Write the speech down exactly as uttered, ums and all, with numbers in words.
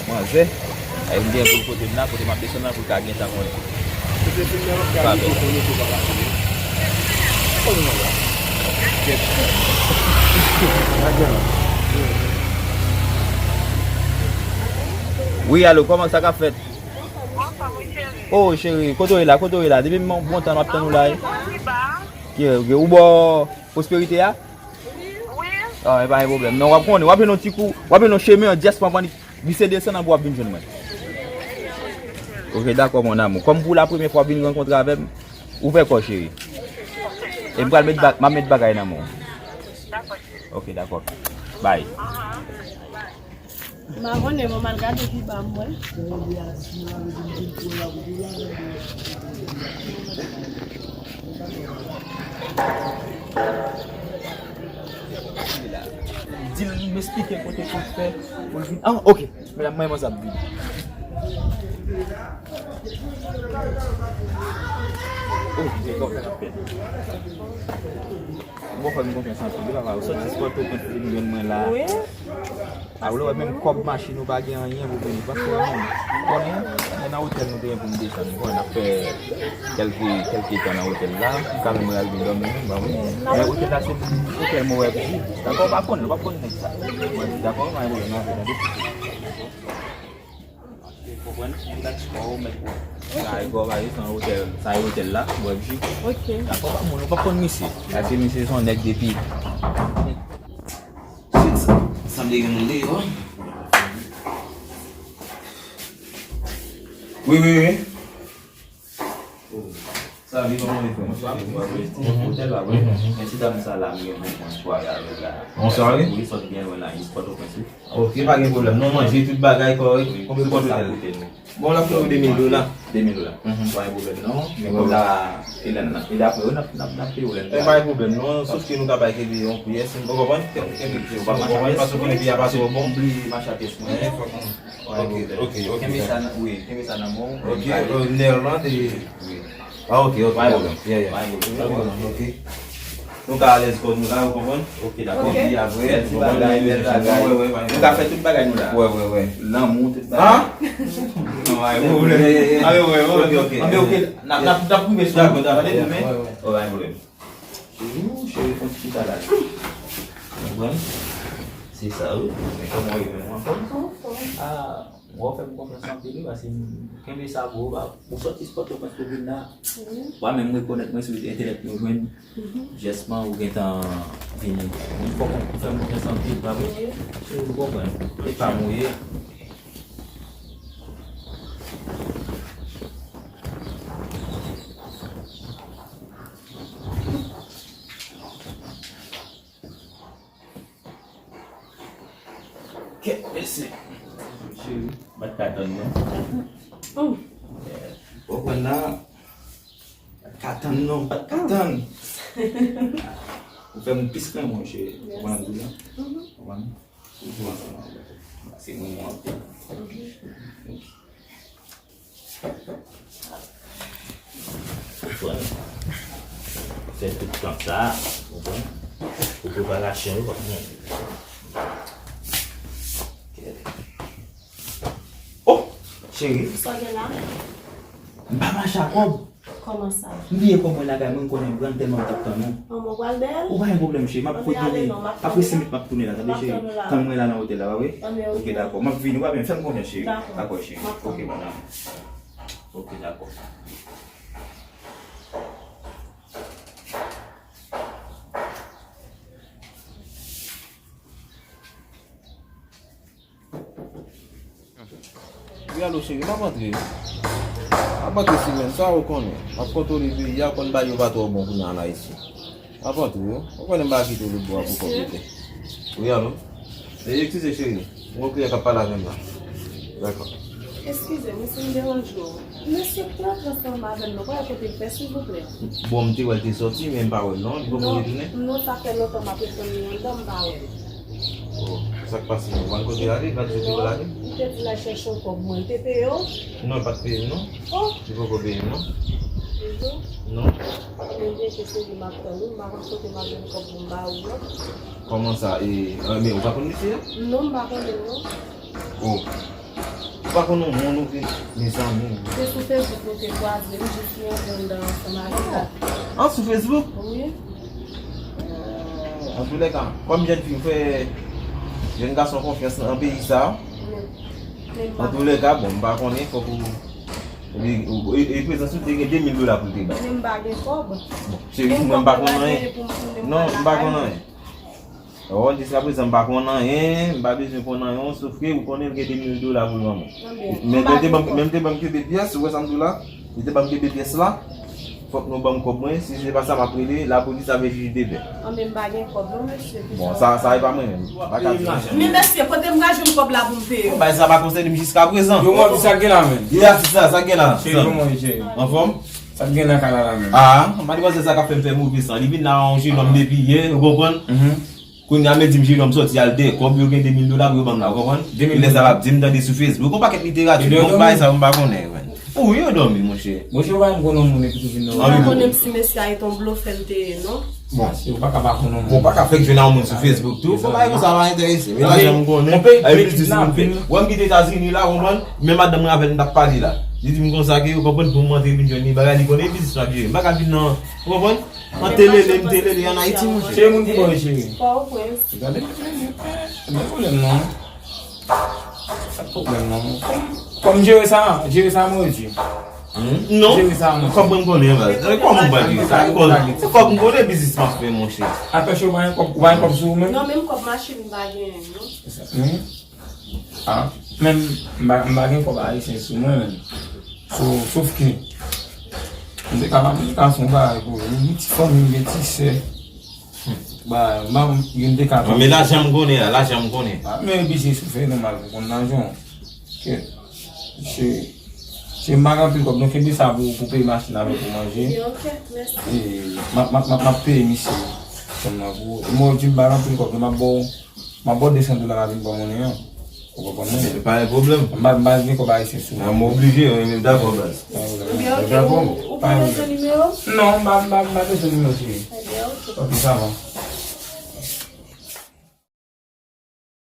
Manzè, e m gen pou l pote m la, kote m ap desann nan pou l ka gentan konnen. Pa pè. Wi, alo, kòman sa k ap fèt? Oh, cheri, kote w ye la? Kote w ye la? Depi m bon tan m ap tann ou la. Ki, ki, ou bò Prosperite a? Ah, e pa gen pwoblèm. Non, w ap konnen, w ap jwenn yon ti kou, w ap jwenn yon chemen an dyès pa pran li, glise desann nan pou w ap vin jwenn mwen. Ok, dakò, mon amour. Kòm pou la premyè fwa w ap vin rankontre avè m, ouvè kò w, cheri. E m pral met bag-, m ap met bagay nan men w. Ok, dakò. Bye. M pa konnen, mwen m al gade pi ba m wè. Di l, m esplike kote pou l fè, pou l vin. Ah, ok. Medam, mwen, mwen, sa ap vin. Oh, se kòb la k ap fèt. Bon, fè m konfyans anpil, wi, papa. Ou sòti Pòtoprens pou vin jwenn mwen la. Wi. A, ou lè wè menm kòb machin ou pa gen anyen pou peye, pa fè anyen. Konnen, men nan otèl nou te gen pou n desann, ou konnen n ap fè kèlke, kèlke tan nan otèl la, m ka menm rale vin dòmi menm, ba wi. Men otèl la se otèl mwen wè ap viv. Dakò, ou pa konn, ou pa konn nèg sa. Dakò, pa gen pwoblèm, n ap fè, tande. Ou konprann? Ou mèt kò w, ou mèt kò w. Sa e kò w, sa e otèl, sa e otèl la, ou ap viv. Ok. Dakò, pa moun, ou pa konn misye. Paske misye se yon nèg depi. Shit, sanble gen moun deyò. Wi, wi, wi. Sa vi kòman li fè? Bonswa, bonswa, wi. Otèl la, wi. Men ti dam sa la, m gen pou mwen sware avè l la. Bonswa, wi. Wi, sòt byen lwen la, li Pòtoprens, wi. Ok, pa gen pwoblèm. Non, manje, tout bagay kòrèk. Wi, konbyen kòb sa koute nou? Bon, l ap fè w de mil dola. De mil dola. Mhm. Pa gen pwoblèm, non. Men kòb la, e lè n ap, e dapre yo, n ap, n ap, n ap peye w lè n... E pa gen pwoblèm, non. Sòf ke nou ka bay kenbe yon pyès, ou konprann? Kenbe pyès, ou konprann? Paske w konnen pi a pa twò bon. Bliye mache a pyès mwen. Ok, ok, ok. Kenbe sa nan, wi, kenbe sa nan men w. Ok, euh, Nèland e... Wi. Ah, ok, ok. Pa gen pwoblèm. Yeah, yeah. Pa gen pwoblèm. Ok. Nou ka alèz kò nou la, ou konprann? Ok, dakò. Ok. Epi apre, bèl ti bagay, bèl bagay. Wè, wè, wè. Nou ka fè tout bagay nou la. Wè, wè, wè. Lanmou, tout bagay. Hein? Non, pa gen pwoblèm. Yeah, yeah, yeah. Ah, wè, wè, wè. Ok, ok. Ah, men ok. N ap, n ap, n ap rive sou... Dakò, dakò. Tande, yeah, men... Wè, wè. Oh, pa gen pwoblèm. Cheri, cheri, fè yon ti chita la. Ou konprann? Se sa, wi. Men kòman w ye menm, ou anfòm? Anfòm. Ah, w ap fè m konfyans anpil, wi, paske m kenbe sa pou ou, pa, ou sòti Pòtoprens pou vin la. Wi. Ou pa menm rekonèt mwen sou entènèt nou jwenn. Mhm. Jès mwen, ou gentan vini. Ou fè m konfyans anpil, pa vre? Wi. Cheri, ou konprann. E pa m ou ye. Kèt mesye. Cheri, m pa t ka tann non. Mm. Ou konn la, m pa t ka tann non, m pa t ka tann. Ou fè m plis renmen w, cheri. Mèsi. Ou konn la? Mhm. Ou konn? Toujou ansanm avè w. Se mwen, mwen anpil. Mhm. Ou konprann? Fè tout tan sa, ou konprann? Pou preparasyon yo, w ap mande. Oh! Cheri. Sa w gen la? M pa mache a kòb. Kòman sa? M bliye kòb mwen lakay mwen, m konnen m pran tèlman m t ap tann ou. Manman, w pral bèl? Ou pa gen pwoblèm, cheri. M ap... Anben, ale non, m ap tann ou la. Apre senk minit, m ap tounen la, tande, cheri. M ap tann ou la. Tann mwen la nan otèl la, pa vre? Anben, ok. Ok, dakò. M ap vini, w pa byen, fè m konfyans, cheri. Dakò. Dakò, cheri. M ap tann ou. Ok, mon amour. Ok, dakò. Wi, alo, cheri, m ap antre. M ap antre, Simèn, sa ou konnen. M ap kontwole peyi a, konn bagay yo pa twò bon kounye a an Ayiti. M ap antre, wi. Ou konnen m pa kite w lòt bò a pou kòb yo fè. Wi, alo. E, eskize, cheri. Gon kliyan k ap pale avè m la. Dakò. Eskize m, si m deranje w. Mesye, pran transfè m avè l non, pa wè kote l fè, silvouplè. Bon, m te wè l te sòti, men m pa wè l non, li poko retounen? Non, non, sa fè lontan m ap retann li anndan, m pa wè l. Oh, sa k pase? Ou konn kote l ale? Gad kote l ale? Non, m te di l al chèche yon kòb mwen, l te peye w? Non, l pa t peye m non. Oh! Li poko peye m non. Mhm. Non. Ebyen, ke se li m ap tann wi, m pa konn kote m ap jwenn kòb pou m ba ou non. Kòman sa? E, e, men ou pa konn misye a? Non, m pa konnen l non. Oh. Ou pa konn yon moun ou vin, mezanmi. Se sou Facebook nou te kwaze, m jis li antre anndan ansanm avè l. Ah, sou Facebook? Wi. Antoulèka, kòm jèn fi, m fè jèn gason konfyans nan peyi sa. Men, men m pa Antoulèka, bon, m pa konnen, fòk ou, e, e, e prezans ou te gen de mil dola pou l te bay. Men m pa gen kòb. Bon, cheri, mwen m pa konn anyen. Non, m pa konn anyen. Ou konn, jiskaprezan, m pa konn anyen, m pa bezwen konn anyen, sof ke ou konnen l gen de mil dola pou l ban mwen. Men, men te ban m, men te ban m kenbe pyès, ou wè sa m di w la? Li te ban m kenbe pyès la. Fòk nou ban m kòb mwen, si se pa sa m ap rele lapolis avèk jij de pè. Anben, m pa gen kòb non, mesye. Bon, sa, sa e pa mwen menm. M pa ka di mesye. Men mesye, kote m ka jwenn kòb la pou m peye? Bon, bagay sa pa konsène m jiskaprezan. Yo, mwen, sa gen la menm. Li a sa, sa gen la. Cheri, kòman w ye, cheri? Anfòm? Sa k gen nan kay la la menm? Ah, m pa t panse sa k ap fè m fè move san. Li vin la yon jenòm depi yè, ou konprann? Kounye a, men di m jenòm sòti al dèyè kòb, yo gen de mil dola pou yo ban m la, ou konprann? De mil dola. Lè sa l ap di m tande sou Facebook, yon pakèt literati, bon, bagay sa yo m pa konnen, man. Wi, yo dòmi, monchè. Monchè, ou pa menm konn yon moun epi tou vin nan. Ou pa konnen si mesye a se yon blofè l te ye, non? Bon. Ou pa ka pa konn yon moun. Bon, ou pa ka fèk jwenn a yon moun sou Facebook tou, fò bagay konsa pa enterese. Men lajan m konnen, e biznis m fè. Wè m kite Etazini la, ou konprann? Men madanm mwen avè l m t ap pale la. Li di m konsa ke, ou konprann, pou m antre vin jwenn li, bagay li konnen, e biznis m ap jere. M pa ka vin nan, ou konprann? An telele, m telele an Ayiti, monchè. Cheri, moun ki bò yo, cheri? Pòtoprens. Gade, men pwoblèm non. Pa t pwoblèm non. Kòm, kòm jere sa, jere sa, mwen di. Non. Jere sa, mwen. Kòb mwen konnen, baz. Kòman m pral jere sa? Kòb, se kòb m konnen, biznis m ap fè, monchè. Atò, cheri, ou pa gen kòb, ou pa gen kòb sou ou menm? Non, menm kòb machin m pa genyen, non. Ah, men m pa, m pa gen kòb ayisyen sou mwen, men. So, sof ke, m te ka, m te ka fè yon bagay pou li. M gen ti fanmi, m gen ti sè. Ba, m pa, m te ka. Men lajan m konnen, la, lajan m konnen. Ah, men biznis ou fè nòmal pou konn lajan. Ke, se, se m pa gen anpil kòb, donk kenbe sa pou, pou peye machin avèk pou manje. Ok, mèsi. E, m ap, m ap, m ap, m ap peye misye. Kòm nan pou, mwen di m pa gen anpil kòb, men m ap ba w M ap ba w de san dola la vin pran monnen an. Ou konprann mwen? Se pa yon pwoblèm. M pa, m pa gen kòb ayisyen sou mwen. Mwen oblije, wi, men m dakò, baz. Pa gen pwoblèm. Ebyen, ok, ou, ou pa bezwen nimewo? Non, m pa, m pa, m pa bezwen nimewo, cheri. Ebyen, ok. Ok, sa va.